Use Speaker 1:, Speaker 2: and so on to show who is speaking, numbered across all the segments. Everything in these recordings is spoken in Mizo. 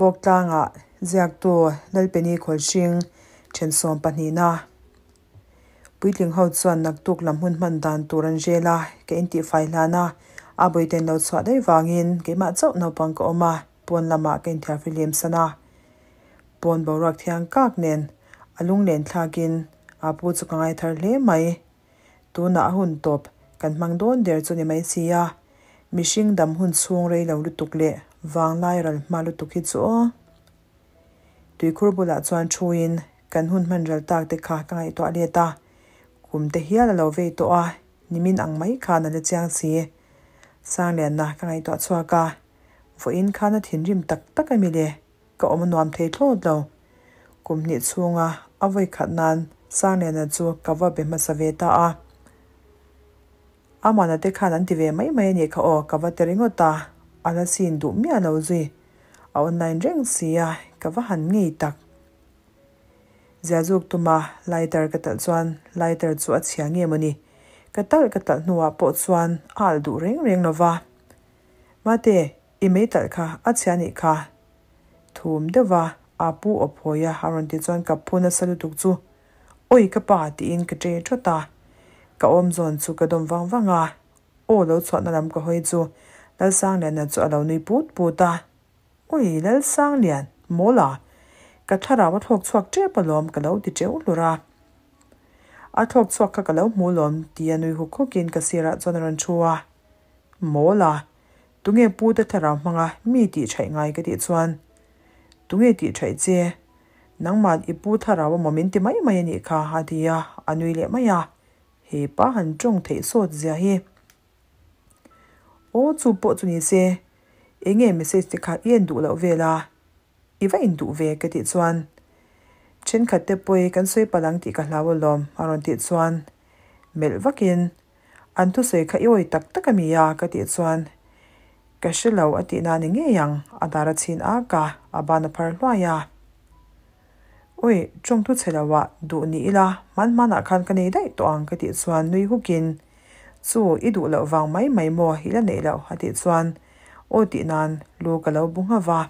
Speaker 1: Bawktlanga ziaktu Lalpeni Khawlhring then sawmpahnihna puitling ho chuan naktuk lam hun hman dan tur an rel a, ka intihfai hlan a, a bawihten lo chhuah daih vangin keimah chauh naupang ka awm a, pawn lamah ka inthiarfihlim san a. Pawn boruak thiang kak nen a lunglen thlakin a pu chu ka ngai thar hle mai. Tunah a hun tawp kan hmang dawn der chu ni mai si a, mihring dam hun chhung rei lo lutuk leh vanglai ral hma lutuk hi chu aw. Tuikhur bulah chuan thuin kan hun hman ral tak te kha ka ngaihtuah let a, kum te hial a lo vei tawh a, nimin ang mai khan a la chiang si. Sanglianna ka ngaihtuah chhuak a, vawiin khan a thinrim tak tak a mi le. Ka awm a nuam thei thlawt lo. Kum hnih chhunga a vawi khat nan Sangliana chu ka va be hmasa ve ta a. Amana te khan an ti ve mai mai a nih kha aw, ka va ti ringawt a, a la sin duh miah lo zui. A online reng si a, ka va han ngei tak. Ziazuk tuma lighter ka talh chuan lighter chu a chhia nge mawni? Ka talh ka talh hnuah pawh chuan a alh duh reng reng lo va. Mate, I mei talh kha a chhia nih kha. Thum deuh a, a pu aw phawi a, a rawn ti chuan ka phu nasa lutuk chu Awi ka pa tiin ka ṭe ṭhawt a. Ka awm zawn chu ka dawm vang vang a, aw lo chhuahna lam ka hawi chu Lalsangliana chu a lo nui put put a. Awi Lalsanglian, mawl a, ka thlarau a thlawk chhuak ṭep alawm ka lo ti ṭeuh hlur a. A thlawk chhuak kha ka lo hmu lawm tia nui huk hukin ka sirah chuan a rawn ṭhu a. Mawl a, Tunge pu te thlarau hmanga mi tih thaih ngai ka tih chuan, Tunge tih thaih che? Nangmah i pu thlarau amaw min ti mai mai a nih kha a ti a, a nui leh mai a. He pa han tawng theih sawt zia hi. Aw chu pawh chu ni se, enge message te kha i en duh loh vel a, i va induh ve ka tih chuan, Thenkhat te pawi kan sawi palh ang tih ka hlau alawm a rawn tih chuan melh vakin, An thusawi kha i awi tak tak a mi a? ka tih chuan, Ka hre lo a tih na ni ngei ang, a dar a chhin ak a, a ban a phar hluai a. Awi, tawng thu chhe lo ah duh ni ila, hman hmanah khan ka nei daih tawh ang ka tih chuan nui hukin, Chu, i duh loh vang mai mai maw i la neih loh a tih chuan, Aw tih nan lu ka lo bu nghauh va.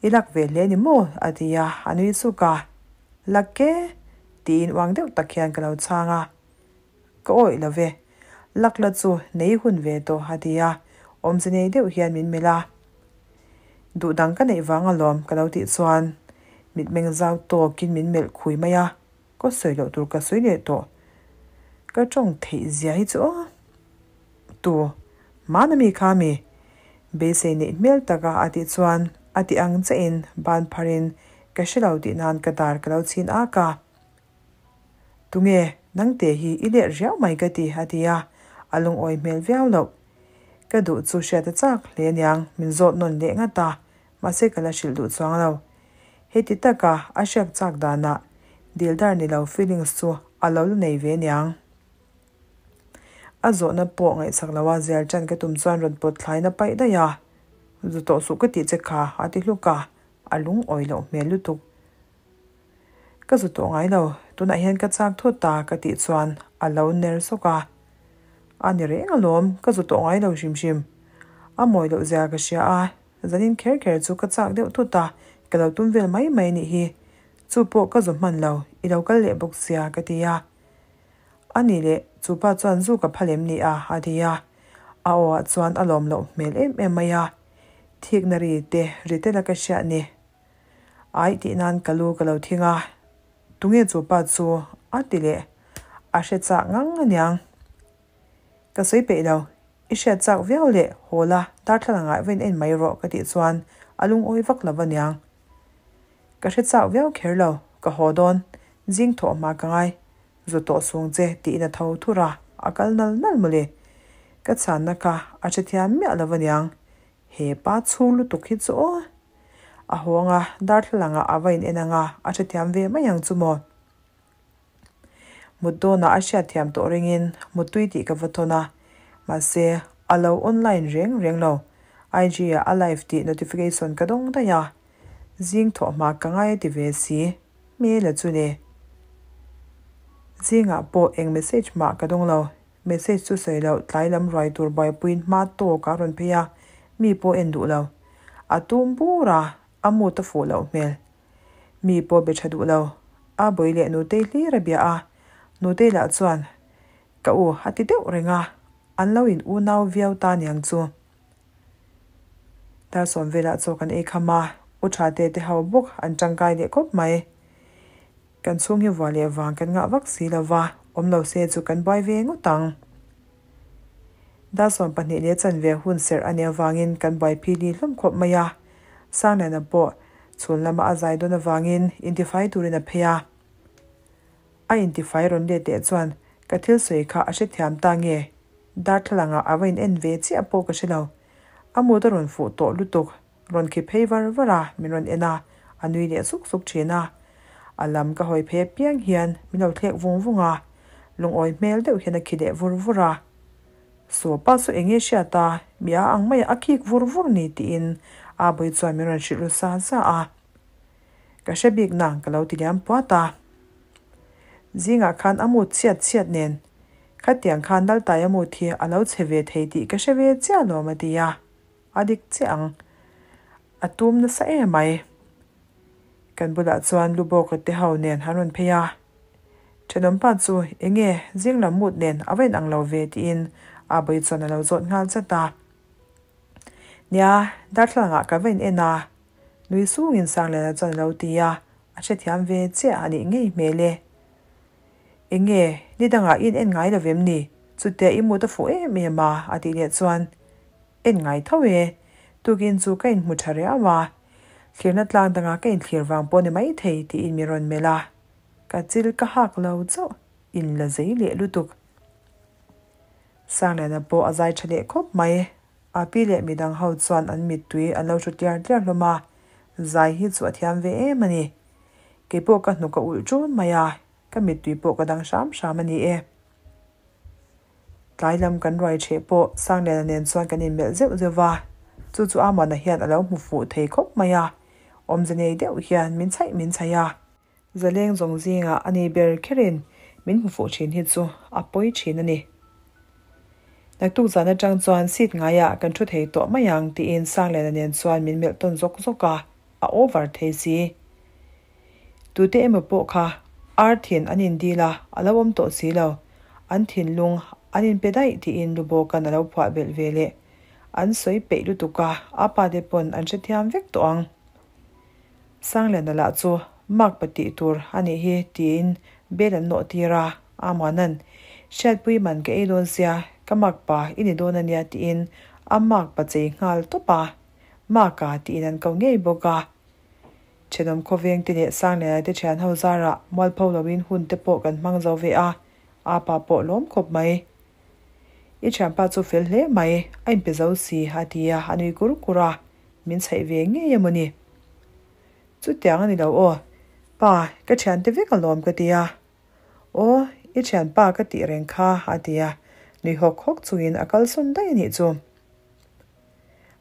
Speaker 1: I lak ve hle ni maw? a ti a, a nui suk a. Lak e? tiin uang deuh tak hian ka lo chhang a. Ka awih lo ve. Lakla chu nei hun ve tawh a ti a, awmze nei deuh hian min melh a. Duh dang ka neih vang alawm ka lo tih chuan mitmeng zau tawkin min melh khui mai a, ka sawi loh tur ka sawi leh tawh. Ka tawng theih zia hi chu aw. Tu, hmana mi kha mi? Beisei neih hmel taka a tih chuan a ti ang chiahin ban pharin ka hre lo tih nan ka dar ka lo chhin ak a. Tunge, nangte hi i let riau mai ka ti, a ti a, a lungawi hmel viau loh. Ka duh chu hriat a chak hle aniang, min zawt nawn leh ngat a, mahse ka la hrilh duh chuang lo. Heti taka a hriak chak danah dildar ni lo feelings chu a lo la nei ve aniang. A zawhna pawh ngaihsak loa zial ṭan ka tum chuan rawn pawt thlain a paih daih a, Zu tawh suh ka tih che kha, a ti hluk a, a lungawi loh hmel lutuk. Ka zu tawh ngai lo, tunah hian ka chak thut ta ka tih chuan a lo ner sawk a. A ni reng alawm, ka zu tawh ngai lo hrim hrim. A mawi loh zia ka hria a, zanin kher kher chu ka chak deuh thut a, ka lo tum vel mai mai nih hi. Chu pawh ka zu hman lo, i lo kal leh bawk sia ka ti a. A ni leh, chu pa chuan zu ka phal em ni a? a ti a. A aw ah chuan a lawm loh hmel em em mai a. Thikna ri te ri tela ka hriat ni. Aih tih nan ka lu ka lo thing a, tunge chu pa chu a ti leh a hre chak ngang aniang. Ka sawi peih lo, i hriat chak viau leh haw la darthlalang ah vain en mai rawh ka tih chuan a lungawi vak lo aniang. Ka hre chak viau kher lo, ka haw dawn, zing thawh hma ka ngai, zu tawh sung che tiin a tho thur a, a kal nal nal mawle. Ka chhanna kha a hrethiam miah lo aniang, He pa chhung lutuk hi chu aw. A hawng a, darthlalang ah a va in en ang a, a hrethiam ve mai ang chu maw. Mut dawnah a hriatthiam tawh ringin Muttui tih ka va thawn a, mahse a lo online reng reng lo. IG ah a live tih notification ka dawng daih a. Zing thawh hma ka ngai a ti ve si, hmel a chu le. Zingah pawh eng message mah ka dawng lo. Message chu sawi loh tlai lam ruai tur buaipuiin hma tawk a rawn phei a, mi pawh en duh lo. A tum bur a, a mood a fuh loh hmel. Mi pawh be tha duh lo. A bawi leh Nutei hlir a bia a, Nutei lah chuan ka u a ti deuh reng a, an lo in unau viau ta niang chu. Dar sawm velah chaw kan ei kham a, u tha te te ho bawk an tangkai leh khawp mai. Kan chhung hi vua leh vang kan ngah vak si lo va, awm lo se chu kan buai ve ngawt ang. Dar 12 leh chanve hun serh a nih avangin kan buai phili hlawm khawp mai a, Sangliana pawh chhun lama a zai dawn avangin intifai turin a phei a. A intifai rawn let leh chuan ka thil sawi kha a hrethiam ta nge? Darthlalangah a va in en ve chiah pawh ka hre lo. A mut a rawn fuh tawh lutuk. Rawn khi phei var var a, min rawn en a, a nui leh suk suk thin a. A lam ka hawi phei apiang hian min lo thlek vung vung a, lungawi hmel deuh hian a khi leh vur vur a. Saw pa chu eng nge hriat a, mi a ang mai a, a khik vur vur ni tiin a bawi chuan min rawn hrilh ru sa sa a. Ka hre bik nang ka lo ti liam puat a. Zingah khan a mut chhiat chhiat nen khatiang khan Laltaia mut hi a lo chhe ve thei tih ka hre ve chiah lawm a ti a. A dik chiah ang. A tum nasa em mai. Kan bulah chuan lu bawka te ho nen han rawn phei a. Thenawmpa chu enge zing lam mut nen a va inang lo ve tiin a bawi chuan a lo zawt nghal zat a. Nia, darthlalangah ka va in en a. Nui sungin Sangliana chuan a lo ti a, a hrethiam ve chiah a nih ngei hmel e. Enge, ni dangah i in en ngai lo vem ni? Chutia i mut a fuh em em a, a tih leh chuan En ngai tho e, tukin chu ka inhmu tha riau a, thlirna tlang dangah ka inthlir vang pawh ni maithei tiin min rawn melh a, ka chil ka hak lo chauh, in la zei leh lutuk. Sangliana pawh a zai tha leh khawp mai, a pi leh midang ho chuan an mittui an lo hru tliar tliar hlawm a, zai hi chu a thiam ve em a ni. Keipawh ka hnuk a ulh ṭun mai a, ka mittui pawh ka dang hram hram a ni e. Tlai lam kan ruai ṭheh pawh Sangliana nen chuan kan inmelh zeuh zeuh va, chu chu Amana hian a lo hmu fuh thei khawp mai a, awmze nei deuh hian min chhaih min chhaih a. Zaleng zawng zingah a ni ber kherin min hmu fuh ṭhin hi chu a pawi ṭhin a ni. Naktuk zan aṭang chuan seat ngaiah kan ṭhu thei tawh mai ang tiin Sangliana nen chuan min melh tawn zawk zawk a, a over thei si. Tute emaw pawh kha ar thin an indil a, a lo awm tawh si lo. An thinlung an inpe daih tiin Lubawka'n a lo phuah belh ve leh. An sawi peih lutuk a, a pa te pawn an hrethiam vek tawh ang. Sangliana lah chu mark pa tih tur a nih hi tiin bel an nawh tir a, Amuana'n, Hriatpui man ka ei dawn sia, ka mark pa i ni dawn a nia tiin a mark pa chei nghal tawp a, Mark-a tiin an ko ngei bawk a. Thenawm khawveng te leh Sangliana te thian ho zarah mualpho loin hun te pawh kan hmang zo ve a, a pa pawh lawm khawp mai. I thianpa chu fel hle mai, a inpe zo si a ti a, a nui kur kur a, min chhaih ve ngei emaw ni? Chutiang a ni lo aw, pa, ka thiante vek alawm ka ti a. Aw, i thianpa ka tih reng kha a ti a, nui hawk hawk chungin a kalsawn daih a nih chu.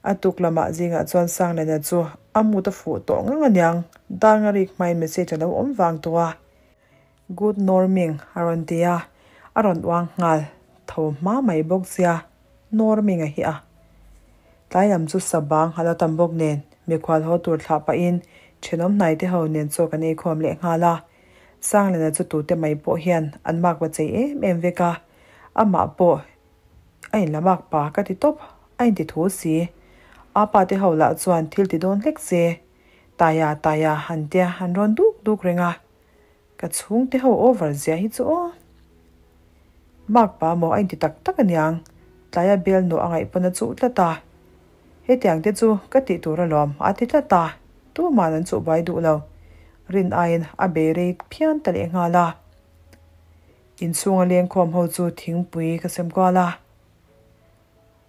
Speaker 1: A tuk lamah zingah chuan Sangliana chu a mut a fuh tawh ngang aniang, dang a rik hmain message a lo awm vang tawh a. Good norming a rawn ti a, a rawn uang nghal tho hma mai bawk sia, norming a hi a. Tlai lam chu sa bang a lo tam bawk nen, mikhual haw tur thlah pahin thenawm hnai te ho nen chaw kan eikhawm leh nghal a. Sangliana chu tute mai pawh hian an mak va chei em em vek a, amah pawh A in la mak pa ka ti tawp, a inti thu si. A pa te ho lah chuan thil ti dawn hlek se. Taia taia han tia han rawn duk duk reng a. Ka chhungte ho over zia hi chu aw. Mak pa maw a inti tak tak aniang, tlaia bel nuah a ngaih pawn a chuh tlat a. Hetiang te chu ka tih tur alawm a ti tlat a, tuman an chuh buai duh lo. Rin aiin a bei rei phian ta lehnghal a. Inchhunga lengkhawm ho chu thingpui ka sem kual a.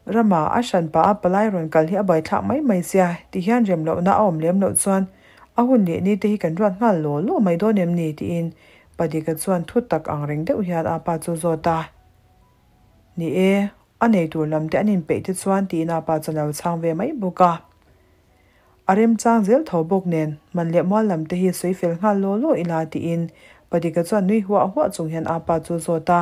Speaker 1: Rama a hran pah a palai rawn kal hi a buaithlak mai mai sia ti hian rem lohna a awm lem loh chuan a hun leh ni te hi kan ruat nghal law law mai dawn em ni tiin Padika chuan thu tak ang reng deuh hian a pa chu zawt a. Ni e, a nei tur lam te an inpeih te chuan tiin a pa chuan a lo chhang ve mai bawk a. A remchang zel tho bawk nen, man leh mual lam te hi sawi fel nghal law law ila tiin Padika chuan nui huah huah chung hian a pa chu a zawt a.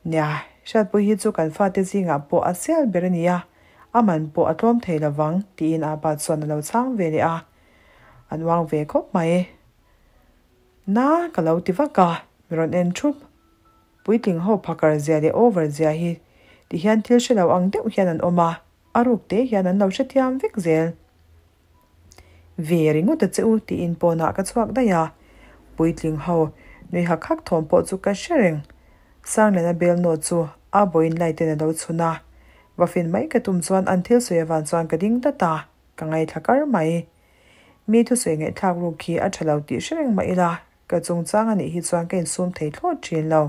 Speaker 1: Nia, Hriatpui hi chu kan fate zingah pawh a sial ber a nia, A man pawh a tlawm thei lovang tiin apa chuan a lo chhang ve leh a. An uang ve khawp mai. Na ka lo ti vak a, mi rawn en thup. Puitling ho phakar zia leh over zia hi ti hian thil hre lo ang deuh hian an awm a, a ruk te hian an lo hrethiam vek zel. Ve ringawt a che u tiin pawnah ka chhuak daih a, puitling ho nui hak hak thawm pawh chu ka hre reng. Sangliana bel nawt chu a bawiin light ten a lo chhun a, va fin mai ka tum chuan an thil sawi avan chuan ka ding dat a, ka ngaithla kar mai. Mi thusawi ngaihthlak ruk hi a tha lo tih hre reng mah ila, ka chungchang a nih hi chuan ka insum thei thlawt thin lo.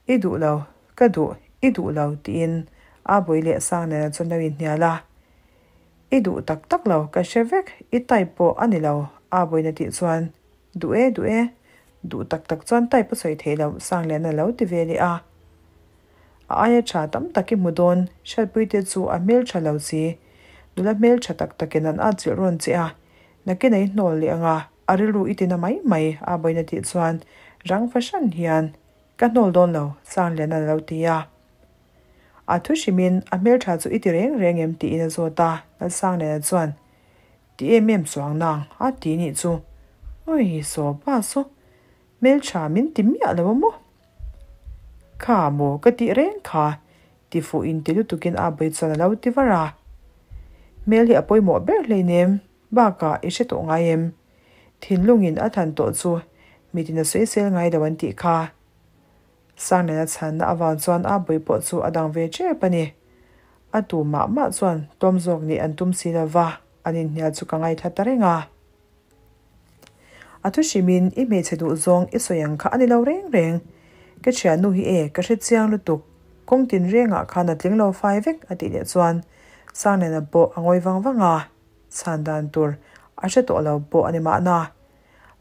Speaker 1: I duh lo, ka duh, i duh lo tiin a bawi leh sang nena chuan lo inhnial a. I duh tak tak lo, ka hre vek, i type pawh a ni lo a bawiin a tih chuan Duh e, duh e, duh tak tak chuan type a sawi theih loh Sangliana lo ti ve leh a. A aia tha tam tak i hmu dawn, Hriatpuite chu a hmel tha lo si. Nula hmel tha tak takin an at zilh rawn che a, nakin a inhnawl leh ang a, a rilru i tina mai mai a bawiin a tih chuan rang fahran hian Ka hnawl dawn lo, Sangliana lo ti a. A thu hrimin a hmel tha chu i ti reng reng em tiin a zawt a, Lalsangliana chuan Ti em em chuang nang a ti nih chu. Ui saw pa saw hmeltha min ti miah lo a maw? Kha maw ka tih reng kha ti fuh in ti lutukin a bei chuan a lo ti var a. Hmel hi a pawimawh ber hleinem bakah i hre tawh ngai em? Thinlungin a than tawh chu mitin a sawisel ngai lo an tih kha. Sangliana chhanna avang chuan a bui pawh chu a dang ve tep a ni. A tu mah mah chuan tlawm zawk nih an tum si lova, an inhnial chu ka ngaithla ta reng a. A thu hrimin i hmeichhe duh zawng i sawi ang kha a ni lo reng reng. Ka thiannu hi e, ka hre chiang lutuk. Kawng tin rengah khan a tling lo fai vek a tih leh chuan Sangliana pawh a ngawi vang vang a, chhan dan tur a hre tawh lo pawh a ni mahna.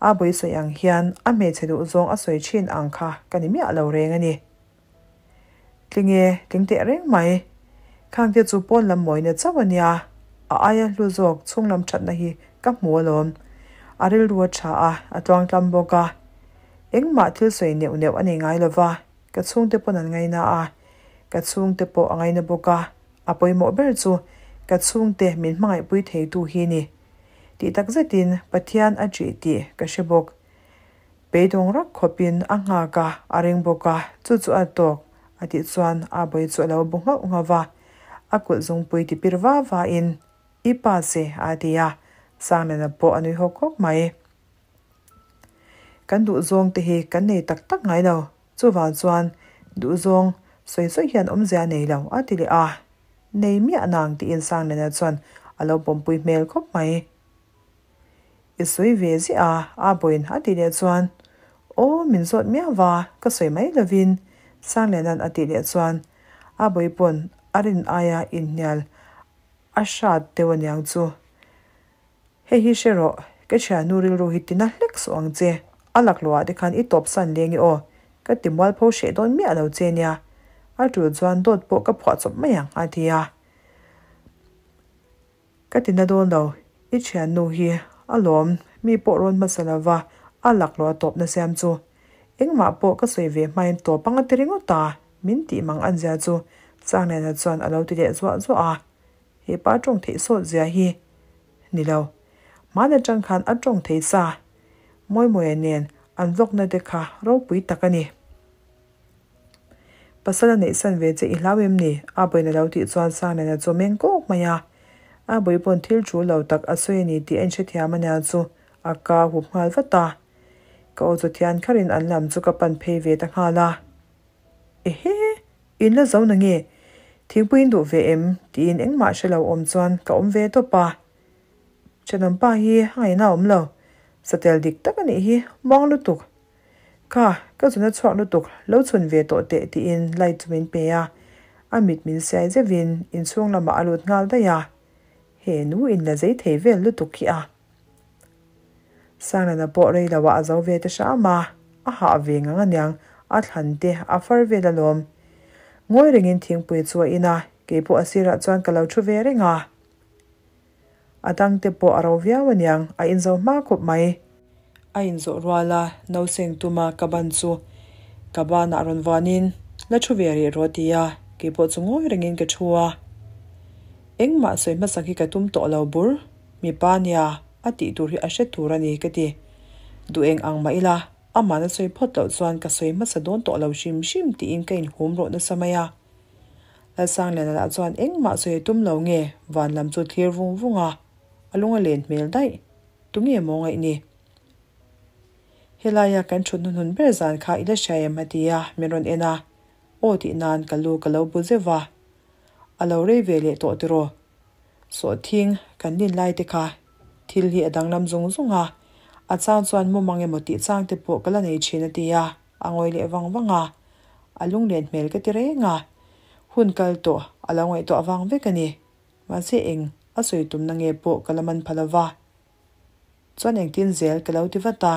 Speaker 1: A bui sawi ang hian a hmeichhe duh zawng a sawi thin ang kha ka ni miah lo reng a ni. Tling e, tling teh reng mai. Khangte chu pawn lam mawina chauh a nia, a aia hlu zawk chhung lam thatna hi ka hmu alawm. A rilru a tha a, a tluangtlam bawk a. Engmah thil sawi neuh neuh a nei ngai lo va, ka chhungte pawn an ngaina a, ka chhungte pawh a ngaina bawk a, a pawimawh ber chu ka chhungte min hmangaihpui theitu hi ni. Tih tak zetin Pathian a ṭih tih ka hre bawk. Beidawng rak khawpin a nghak a, a ring bawk a, chu chu a tawk a tih chuan a bawi chu a lo bu nghauh nghauh va. A kulh zungpui ti pir va va in, I pa che a ti a, Sangliana pawh a nui hawk hawk mai. Kan duhzawng te hi kan nei tak tak ngai lo, chuvang chuan duhzawng sawi sawi hian awmzia a nei lo a ti leh a. Nei miah nang tiin Sangliana chuan a lo pawmpui hmel khawp mai. I sawi ve ziah a, a bawiin a tih leh chuan Aw min zawt miah va, ka sawi mai lovin Sangliana'n a tih leh chuan a bawi pawn a rin aia inhnial a hrat deuh aniang chu. Hei hi hre rawh, ka thiannu rilru hi tina hlek suh ang che, a laklawh ah te khan i tawp san leng i aw, ka ti mualpho hreh dawn miah lo che nia, a tul chuan dawt pawh ka phuah chawp mai ang a ti a. Ka ti na dawn lo, i thiannu hi a lawm, mi pawh rawn hmasa lova a laklawh a tawpna siam chu. Engmah pawh ka sawi ve hmain tawp ang a ti ringawt a, min tih mang an zia chu Sangliana chuan a lo ti leh zuah zuah a. He pa tawng theih sawt zia hi ni lo. Hmaan atang khan a tawng thei sa. Mawimawia nen an vlog-na te kha ropui tak a ni. Pasal a neih san ve che i hlau em ni? A bawiin a lo tih chuan Sangliana chu a meng kawk mai a. A bawi pawn thil thu lo tak a sawi a ni tih a inhrethiam a nia chu a ka hup nghal vat a. Ka aw chu thian kharin an lam chu ka pan phei ve ta nghal a. Ehe! In la zo na nge? Thingpui in duh ve em? Tiin engmah hre lo awm chuan ka awm ve tawp a. Thenawm pa hi a ngaihna a awm lo. Satel dik tak a nih hi, muang lutuk. Kha, ka zuna chhuak lutuk, lo chhun ve tawh teh tiin light chu min pe a. A mit min siai zeuhin inchhung lamah a lut nghal daih a. He nu in la zei thei vel lutuk hi a. Sangliana pawh rei lo ah a zo ve ta hram a, a hah ve ngang aniang, a thlan te a far vel alawm. Ngawi rengin thingpui chu a in a, kei pawh a sirah chuan ka lo thu ve reng a. A dang te pawh a ro viau aniang, a in zo hma khawp mai. A in zawh rual a, nauseng tuma ka ban chu ka banah rawn vuanin, La thu ve rih rawh ti a. keipawh chu ngawi rengin ka thu a. Engmah sawi hmasak hi ka tum tawh lo bur, mipa nia a tih tur hi a hre tur a ni ka ti. Duh eng ang mah ila, amahna sawi phawt loh chuan ka sawi hmasa dawn tawh lo hrim hrim tiin ka inhum rawh nasa mai a. Lalsangliana lah chuan engmah sawi a tum lo nge van lam chu thlir vung vung a, a lung a len hmel daih. Tunge maw ngaih ni? Helaia kan thut hnuhnun ber zan kha i la hria em? a ti a, min rawn en a, aw tih nan ka lu ka lo bu zeuh va. A lo rei ve leh tawh tiraw? Sawhthing kan lin lai te kha thil hi a danglam zung zung a, a chang chuan mumang emaw tih chang te pawh ka la nei thin a ti a, a ngawi leh vang vang a, a lunglen hmel ka ti reng a, hun kal tawh a lo ngaihtuah vang vek a ni. Mahse eng a sawi tumna nge pawh ka la man pha lova. Chuan engtin zel ka lo ti vat a.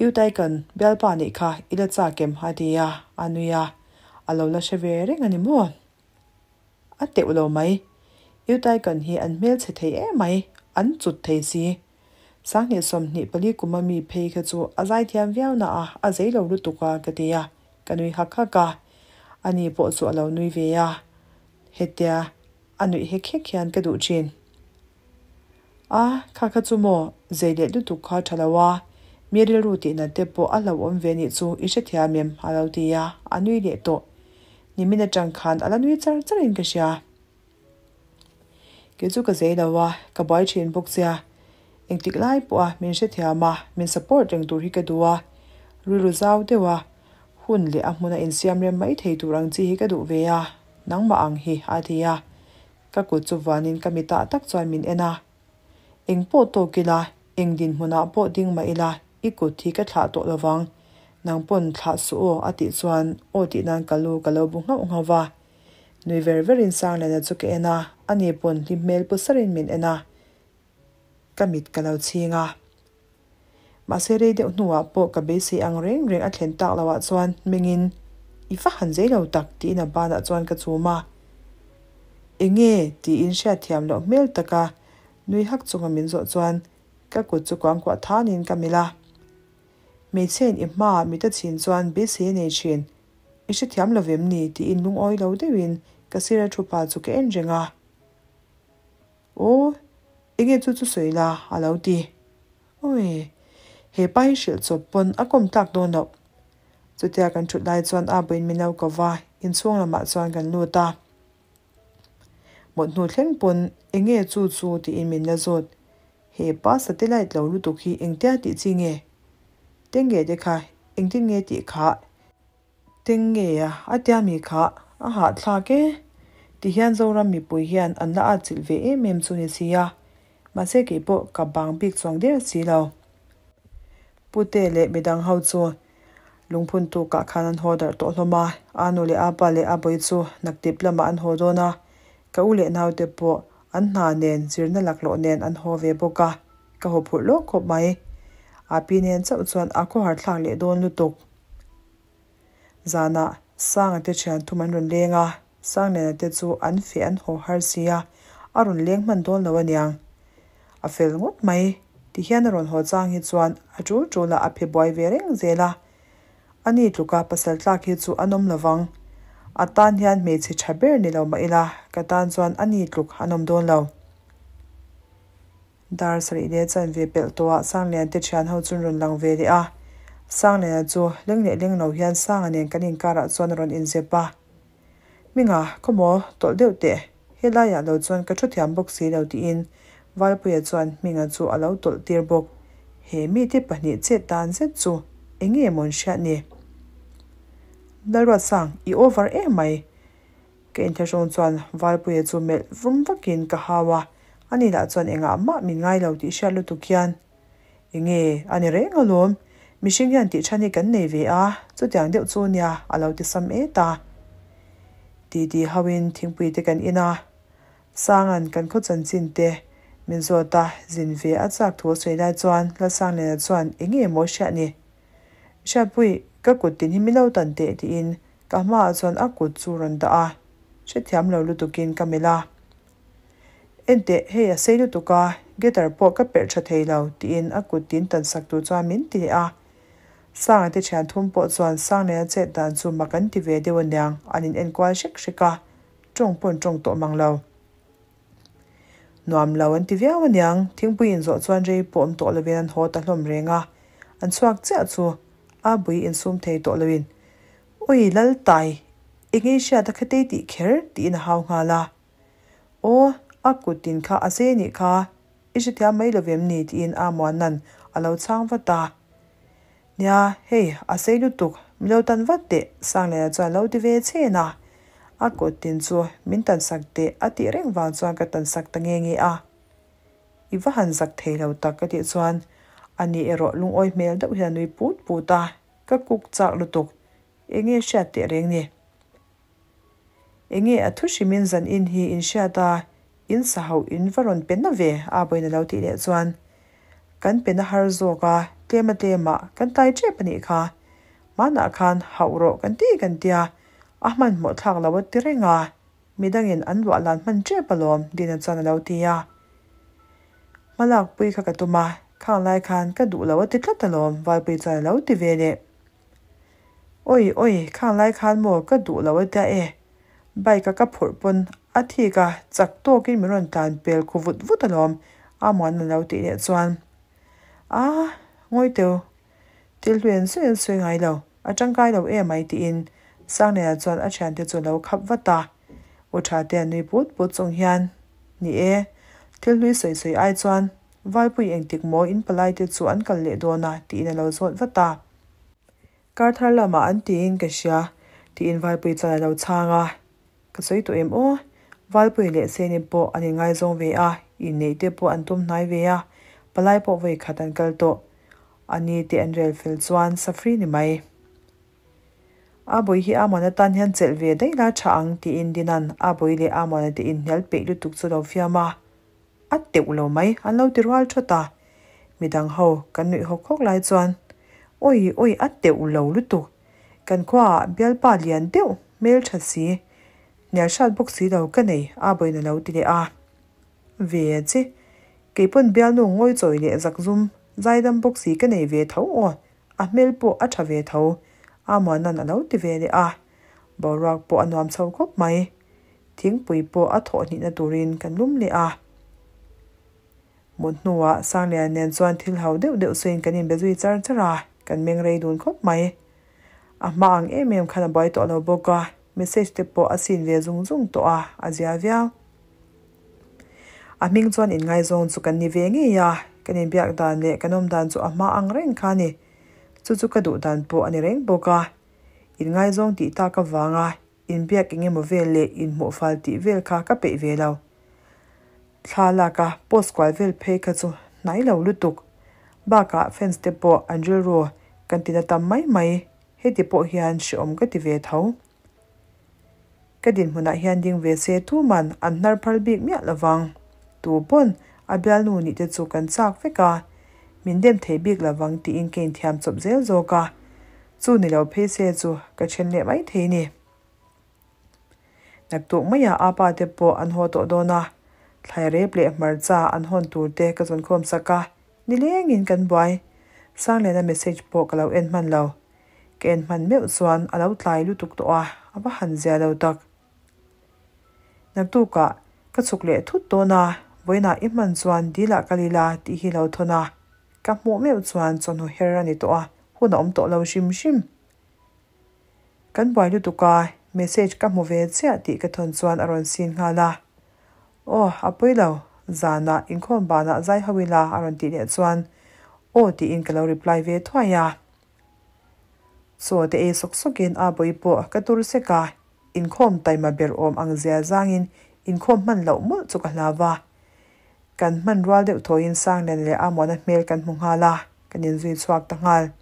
Speaker 1: Utaikan bialpa nih kha i la chak em? a ti a, a nui a, a lo la hre ve reng a ni maw? A teuh lo mai. Utaikan hi an hmelchhe thei em mai, an cut thei si. Sanghnih 24 kuma mi phei kha chu a zaithiam viau na a, a zei lo lutuk a ka ti a, ka nui hak hak a. Ani pawh chu a lo nui ve a, hetia a nuih hek hek hian ka duh thin. A, kha kha chu maw, zei leh lutuk kha tha lo a, mi rilru tih nat te pawh a hlauhawm ve nih chu i hrethiam em? a lo ti a, a nui leh tawh. Nimin atang khan a la nui char char in ka hria. Kei chu ka zei lo a, ka buai thin bawk sia. Engtik lai pawh a min hrethiam a, min support reng tur hi ka duh a, rilru zau deuh a, hun leh a hmun a insiam rem mai thei tur ang chi hi ka duh ve a, nangmah ang hi, a ti a. Ka kut chu vanin ka mitah tak chuan min en a. Eng pawh tawk ila, eng dinhmunah pawh ding mah ila, i kut hi ka thlah tawh lovang. Nang pawn thlah suh aw, a tih chuan aw tih nan ka lu ka lo bu nghauh nghauh va. Nui ver verin Sangliana chu ka en a, ani pawn hlim hmel pu sarin min en a. Ka mit ka lo chhing a. Mahse rei deuh hnuah pawh ka beisei ang reng reng a thlen tak loh ah chuan mengin i va han zei lo tak tiin a banah chuan ka chum a. Enge tiin hriatthiam loh hmel taka nui hak chunga min zawh chuan ka kut chu kuangkuah thanin ka melh a. Hmeichhein i hmaah mit a chhin chuan beisei a nei thin. I hrethiam lo vem ni tiin lungawi lo deuhin ka sira thu pa chu ka en reng a. Aw, enge chu chu sawi la? a lo ti. Awi, he pa hi hrilh chawp pawn a kawm tlak dawn loh. Chutia kan thut lai chuan a buin min lo ko va, inchhung lamah chuan kan lut a. Mawt hnu thleng pawn enge chu chu tiin min la zawt. He pa satellite lo lutuk hi engtia tih chi nge? Tenge te kha engtin nge tih khah? Teng nge a a tia mi kha a hahthlak e? Ti hian Zoram mipui hian an la atchilh ve em em chu ni si a, mahse kei pawh ka bang bik chuang der si lo. Pute leh midang ho chu lungphun tukah khan an haw darh tawh hlawm a, a nu leh a pa leh a bawi chu naktip lamah an haw dawn a, ka u leh naute pawh an hna nen zirna laklawh nen an haw ve bawk a, ka haw phurh lawk khawp mai. A pi nen chauh chuan a khawhar thlak leh dawn lutuk. Zanah Sanga te thian thum an rawn leng a, Sangliana te chu an feh an haw har si a, a rawn leng hman dawn lo aniang. A fel ngawt mai, ti hian a rawn haw chang hi chuan a tul tul a a phe buai ve reng zel a. Ani tluka pasal tlak hi chu an awm lovang. A tan hian hmeichhe tha ber ni lo mah ila, ka tan chuan ani tluk an awm dawn lo. Dar sarih leh chanve pelh tawhah Sanglian te thian ho chu an rawn lang ve leh a. Sangliana chu leng leh leng lo hian Sanga nen kan inkarah chuan a rawn inzep a. Hminga, khawmaw, tawlh deuh teh, helaiah lo chuan ka thu thiam bawk si lo tiin Valpuia chuan Hminga chu a lo tawlh tir bawk. He mite pahnih chet dan zet chu eng nge maw an hriat ni? Lalruatsang, i over em mai. Ka inthlahrung chuan Valpuia chu melh vum vakin ka hau a, ani lah chuan engah mah min ngai lo tih hriat lutuk hian, Enge a ni reng alawm, mihring hian tih than hi kan nei ve a, chutiang deuh chu nia a lo ti sam et a. Titi hauin thingpui te kan in a, Sanga'n kan khaw chanchin te min zawt a, zin ve a chak thu a sawi lai chuan Lalsangliana chuan enge maw hriat ni? Hriatpui, ka kut tin hi min lo tan teh tiin Ka hmaah chuan a kut chu rawn dah a, hrethiam lo lutukin ka melh a. Enteh, hei a sei lutuk a, guitar pawh ka perh tha thei lo, tiin a kut tin tan sak tur chuan min ti leh a. Sanga te thian thum pawh chuan Sangliana chet dan chu mak an ti ve deuh aniang, an in enkual hrek hrek a, tawng pawh an tawng tawh mang lo. Nuam lo an ti viau aniang, thingpui in zawh chuan rei pawh awm tawh lovin an haw ta hlawm reng a, an chhuak chiah chu a bui insum thei tawh loin, Ui Laltai, eng ei hriat a khatei tih kher? tiin a hau nghal a. Aw, a kut tin kha a zei nih kha, i hrethiam mai lovem ni? tiin Amuana'n a lo chhang vat a. Nia, hei, a sei lutuk, min lo tan vat teh, Sangliana chuan lo ti ve chhen a. A kut tin chu min tan sak teh a tih reng vang chuan ka tan sak ta nge nge a. I va han zak thei lo tak ka tih chuan ani erawh lungawi hmel deuh hian a nui put put a, ka kuk chak lutuk, enge hriat teh reng ni? Enge a thu hrimin zan in hi in hriat a, in sa hauh in va rawn pe na ve a bawiin a lo tih leh chuan kan pe na har zawk a, tlem a tlem ah kan tlai tep a nih kha. Hmanah khan hauh rawh kan ti kan tia, a hmanhmawh thlak lo a ti reng a, midangin an luah lan hman tep alawm Dina chuan a lo ti a. Hmalak pui kha ka tum a, khang lai khan ka duh lo a ti tlat alawm Valpui chuan a lo ti ve leh. Oi oi, khang lai khan maw ka duh lo a tia e. Bike a ka phurh pawn a thik a, chak tawkin min rawn tlan pel khu vut vut alawm, a muan a lo tih leh chuan. A, ngawi teu, thil hlui an sawi an sawi ngai lo, a tangkai lo em ai tiin Sangliana chuan a thiante chu a lo khap vat a. U tha te a nui put put chung hian, Ni e, thil hlui sawi sawi ai chuan Valpui engtik maw in palai te chu an kal leh dawn a tiin a lo zawt vat a. Kar thar lamah an tiin ka hria tiin Valpui chuan a lo chhang a. Ka sawi tawh em aw? Valpui leh Seni pawh an inngaizawng ve a, inneih te pawh an tum hnai ve a, palai pawh vawi khat an kal tawh. A ni te an rel fel chuan Safri ni mai. A bawi hi Amon atan hian chelh ve daih la tha ang tiin Dina'n a bawi leh Amon-a te inhnial peih lutuk chu lo fiam a. A teuh lo mai, an lo ti rual thawt a. Midang ho kan nuih hawk hawk lai chuan, Awi awi a teuh lo lutuk. Kan khuaah bialpa lian deuh hmel tha si, hnial hrat bawk si lo ka nei a bawiin a lo ti leh a. Ve che, kei pawn bialnu ngawi chawi leh zakzum zaidam bawk si ka nei ve tho aw, a hmel pawh a tha ve tho, Amuana'n a lo ti ve leh a. Boruak pawh a nuam chho khawp mai. Thingpui pawh a thawh hnihna turin kan lum leh a. Mut hnuah Sanglian nen chuan thil hau deuh deuh sawiin kan inbe zui char char a, kan meng rei dun khawp mai. A hma ang em em khan a buai tawh lo bawk a, message te pawh a sin ve zung zung tawh a, a zia viau. A hming chuan inngaizawng chu kan ni ve ngei a, kan inbiak dan leh kan awm dan chu a hma ang reng kha a ni. Chu chu ka duh dan pawh a ni reng bawk a, inngaizawng tih tak avanga Inbiak eng emaw vel leh inhmuh fal tih vel kha ka peih ve lo. Thla lak a post kual vel phei kha chu hnai lo lutuk. Bakah fans te pawh an rilru kan tina tam mai mai, heti pawh hian hrehawm ka ti ve tho. Ka dinhmunah hian ding ve se tuman an hnar phal bik miah lovang. Tu pawn a bialnu nih te chu kan chak vek a, min dem thei bik lovang tiin ka inthiam chawp zel zawk a. Chu ni lo phei se chu ka then leh mai thei ni. Naktuk maiah a pa te pawh an haw tawh dawn a, thlai rep leh hmarcha an hawn tur te ka zawn khawm sak a, nilengin kan buai. Sangliana message pawh ka lo en hman lo. Ka en hman meuh chuan a lo tlai lutuk tawh a, a va han zia lo tak. Naktukah ka chhuk leh thut dawn a, vawiinah i hman chuan dilah kal ila tih hi lo thawn a, ka hmuh meuh chuan chawhnu her a ni tawh a, hun a awm tawh lo hrim hrim. Kan buai lutuk a, message ka hmu ve chiah tih ka thawn chuan a rawn sin nghal a. Aw, a pawi lo, zanah inkhawm banah zai ho ila a rawn tih leh chuan aw tiin ka lo reply ve thuai a. Chaw te ei sawk sawkin a bawi pawh ka tur sek a, inkhawm taima ber awm ang zia zangin inkhawm hman loh mawlh chu ka hlau va. Kan hman rual deuh thawiin Sanglian leh Amuana hmel kan hmu nghal a, kan inzui chhuak ta nghal.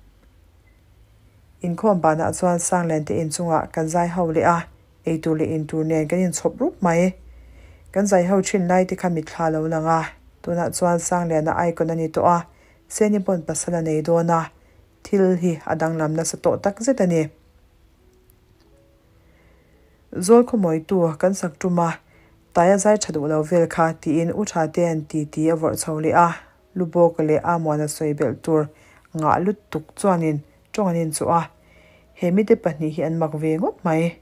Speaker 1: Inkhawm banah chuan Sanglian te inchungah kan zai ho leh a, eitur leh intur nen kan inchhawp rup mai. Kan zai ho thin lai te kha mitthla lo lang a, tunah chuan Sangliana icon a ni tawh a, Seni pawn pasal a nei dawn a, thil hi a danglam nasa tawh tak zet a ni. Zawl khawmawitu kan sak tum a, Taia zai tha duh lo vel kha tiin U Tha te an ti ti a vawrh chho leh a, Lubawka leh Amuana sawi belh tur ngah lutuk chuanin. tawng an inchuh a, he mite pahnih hi an mak ve ngawt mai.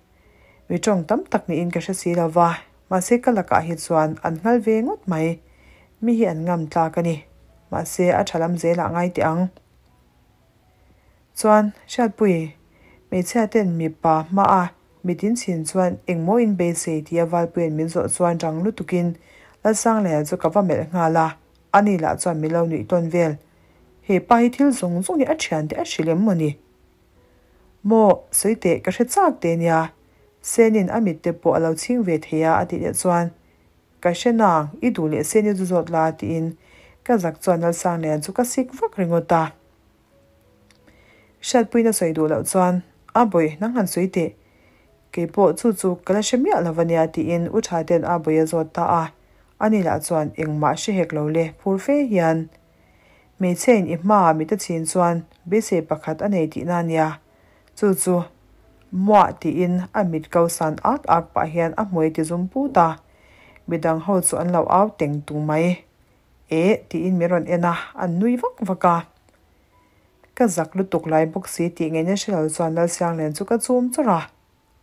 Speaker 1: Mi tawng tam tak niin ka hre si lo va, mahse ka lakah hi chuan an nghal ve ngawt mai. Mi hi an ngam tlak a ni. Mahse a tha lam zelah ngai teh ang. Chuan, Hriatpui, hmeichhia ten mipa hmaa mitin chhin chuan engmaw in beisei tia Valpuia'n min zawh chuan rang lutukin Lalsangleia chu ka va melh nghal a, ani lah chuan min lo nuih tawn vel. He pa hi thil zawng zawng hi a thiante a hrilh em maw ni? Maw, sawi teh ka hre chak teh nia, Senin a mit te pawh a lo chhing ve thei a a tih leh chuan Ka hre nang, i duh leh Seni chu zawt la tiin ka zak chuan Lalsanglian chu ka sik vak ringawt a. Hriatpuina sawi duh loh chuan, A bawi, nang han sawi teh. Kei pawh chu chu ka la hre miah lo ania tiin U Tha ten a bawi a zawt ta a. Ani lah chuan engmah hre hek lo le, phur fe hian. Hmeichhe in i hmaah mit a chhin chuan beisei pakhat a nei tihna ania. Chu chu muah tiin a mit ko san ak ak pah hian a hmui ti zum put a. Midang ho chu an lo au teng tung mai. Eh tiin min rawn en a, an nui vak vak a. Ka zak lutuk lai bawk si tih ngeina hre lo chuan Lalsianglian chu ka chum chawrh a.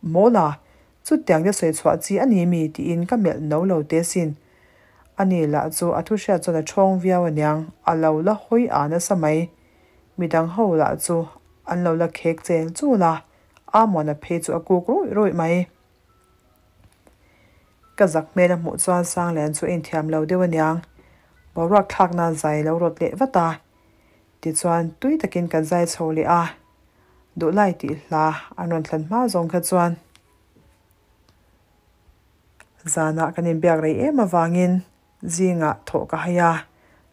Speaker 1: Mawla, chutiang te sawi chhuah chi a ni mi tiin ka melh no lo te sin. Ani lah chu a thu hriat chuan a ṭhawng viau aniang, a lo la hawi a nasa mai. Midang ho lah chu an lo la khek chel chul a, Amuana phei chu a kuk rawih rawih mai. Ka zak hmel a hmuh chuan Sanglian chu a inthiam lo deuh aniang, boruak thlakna zai lo rawt leh vat a. Tichuan tui takin kan zai chho leh a, Duhlai tih hla an rawn thlan hma zawng kha chuan zanah kan inbiak rei em avangin zingah thawh ka hai a,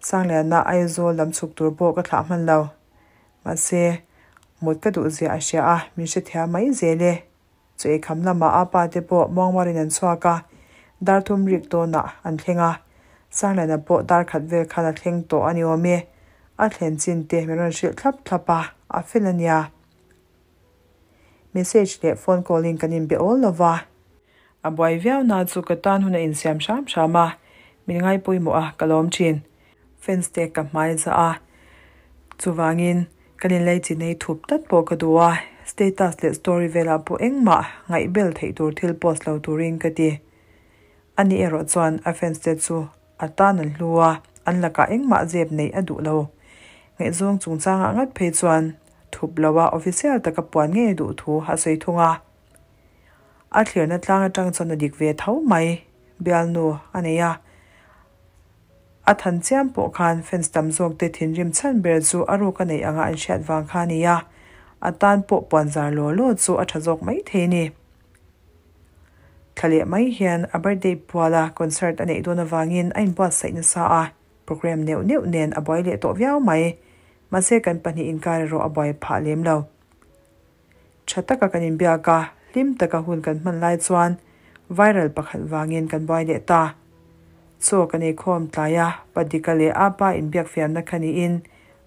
Speaker 1: Sangliana Aizawl lam chhuk tur pawh ka thlah hman lo. Mahse, mut ka duh zia a hria a, min hrethiam mai zel e. Chu eikham lamah a pa te pawh muangmarin an chhuak a, dar thum rik tawnah an thleng a, Sangliana pawh dar khat vel khan a thleng tawh a ni awm e. A thlen chin te min rawn hrilh thlap thlap a, a fel a nia. Message leh phone call in kan inbe awl lo va. A buai viau na chu ka tan hun a insiam hram hram a, min ngai pawimawh a, ka lawm thin. Fans te ka hmai zah a, chuvangin kan inlei chi nei thup tlat pawh ka duh a, status leh story velah pawh engmah ngaihbel theih tur thil post lo turin ka ti. Ani erawh chuan a fans te chu a tan an hlu a, an lakah engmah zep neih a duh lo. Ngaihzawng chungchangah ngat phei chuan thup loa official taka puan ngei duh thu a sawi thung a. A thlirna tlang atang chuan a dik ve tho mai, bialnu a nei a. A than chiam pawh khan fans tam zawk te thinrim chhan ber chu a ruk a neih anga an hriat vang kha a ni a, a tan pawh puan zar law law chu a tha zawk mai thei a ni. Thla leh mai hian a birthday puala concert a neih dawn avangin a inbuatsaih nasa a, program neuh neuh nen a buai leh tawh viau mai. Mahse kan pahnih inkar erawh a buai phah lem lo. Tha taka kan inbiak a, hlim taka hun kan hman lai chuan viral pakhat vangin kan buai leh ta. Chaw kan eikhawm tlai a, Padika leh Apa inbiak fiamna kha niin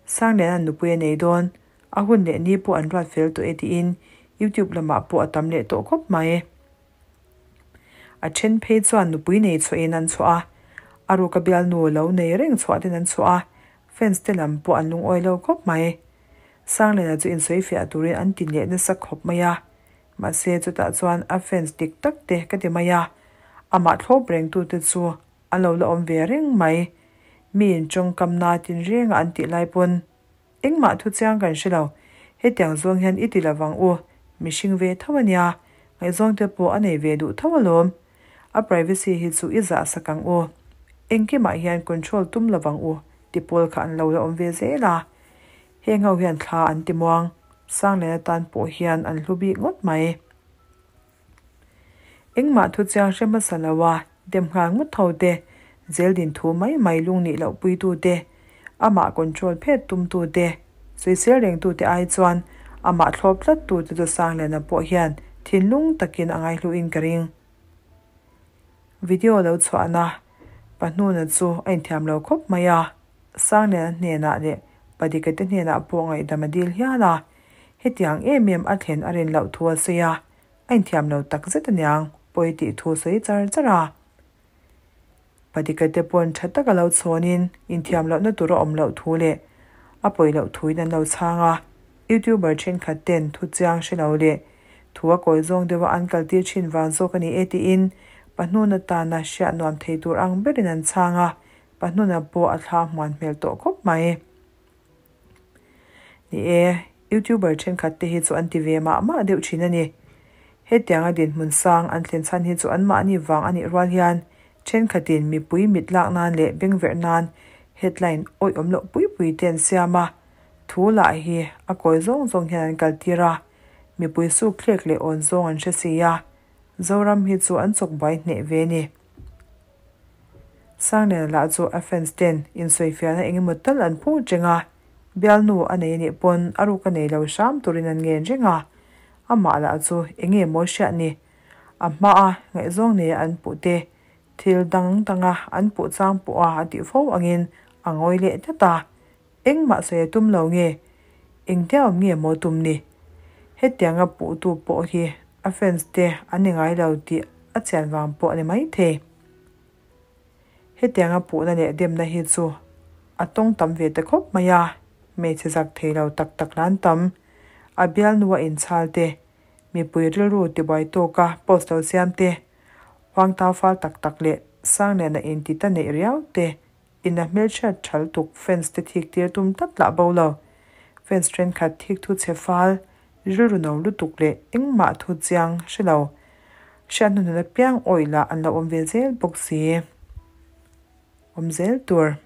Speaker 1: Sangliana'n nupui a nei dawn, a hun leh ni pawh an ruat fel tawh e tiin YouTube lamah pawh a tam leh tawh khawp mai. A then phei chuan nupui nei chhuahin an chhuah a, a ruka bialnu lo nei reng chhuah ten an chhuah a, fans te lam pawh an lungawi lo khawp mai. Sangliana chu insawi fiah turin an ti leh nasa khawp mai a, mahse chutah chuan a fans dik tak te ka ti mai a, amah thlawp rengtute chu an lo la awm ve reng mai. Mi in tawngkamna tinrenga an tih lai pawn engmah thu chiang kan hre lo, hetiang zawng hian i ti lovang u, mihring ve tho a nia, ngaihzawng te pawh a nei ve duh tho alawm, a privacy hi chu i zah sak ang u, engkimah hian control tum lovang u ti pawl kha an lo la awm ve zel a. Heng ho hian thla an ti muang, Sanglian atan pawh hian an hlu bik ngawt mai. Engmah thu chiang hre hmasa lo a, dem nghal ngawt ho te, zel din thu mai mai lung nih loh puitu te, amah control phet tumtu te, sawisel rengtu te ai chuan amah thlawp tlat tu te chu Sangliana pawh hian thinlung takin a ngaihluin ka ring. Video lo chhuahna Pahnuna chu a inthiam lo khawp mai a. Sangliana hnenah leh Padika te hnenah pawh ngaihdam a dil hial a, hetiang em em a thlen a rin loh thu a sawi a, a inthiam lo tak zet aniang pawi tih thu sawi char char a. Padika te pawn tha taka lo chhawnin inthiam lohna tur a awm loh thu leh a pawi loh thuin an lo chhang a. Youtuber thenkhat ten thu chiang hre lo leh thu a kawi zawng deuha an kal tir thin vang zawk a ni e tiin Pahnun atana hriat nuam thei tur ang berin an chhang a, Pahnuna pawh a thla hmuan hmel tawh khawp mai. Ni e, Youtuber thenkhat te hi chu an ti ve mah mah deuh thin a ni. Hetianga dinhmun sang an thlen chhan hi chu anmahni vang a nih rual hian thenkhatin mipui mit lak nan leh bengverh nan headline awih awm loh pui pui te an siam a, thu lah hi a kawi zawng zawng hian an kaltir a, mipui suk thlek leh awn zawng an hre si a, Zoram hi chu an chawk buai hneh ve a ni. Sangliana lah chu a fans ten insawifiahna eng emaw tal an phut reng a, bialnu a nei anih pawn a ruk a nei lo hram turin an ngen reng a, amah lah chu eng nge maw hriat ni? A hmaa ngaihzawng neia an puh te, thil dang danga an puh chang pawha a tih fo angin a ngawi leh tlat a, engmah sawi a tum lo nge? Engtia awm nge maw tum ni? Hetianga puhtu pawh hi a fans te an ni ngai lo tih a chian vang pawh a ni maithei. Hetianga puhna leh demna hi chu a tawng tam ve ta khawp mai a, hmeichhe zak thei lo tak tak la an tam. A bialnu a inchhal te, mipui rilru tibuai tawka post lo siam te, huangtau fal tak tak leh sang liana inti ta neih riau te ina hmelchhiat thal tuk fans te thik tir tum tlat lah bo lo. Fans thenkhat thik thu chhe fal, rilru no lutuk leh engmah thu chiang hre lo. Hriat hnuhnun apiang awih lah an lo awm ve zel bawk si. Awm zel tur.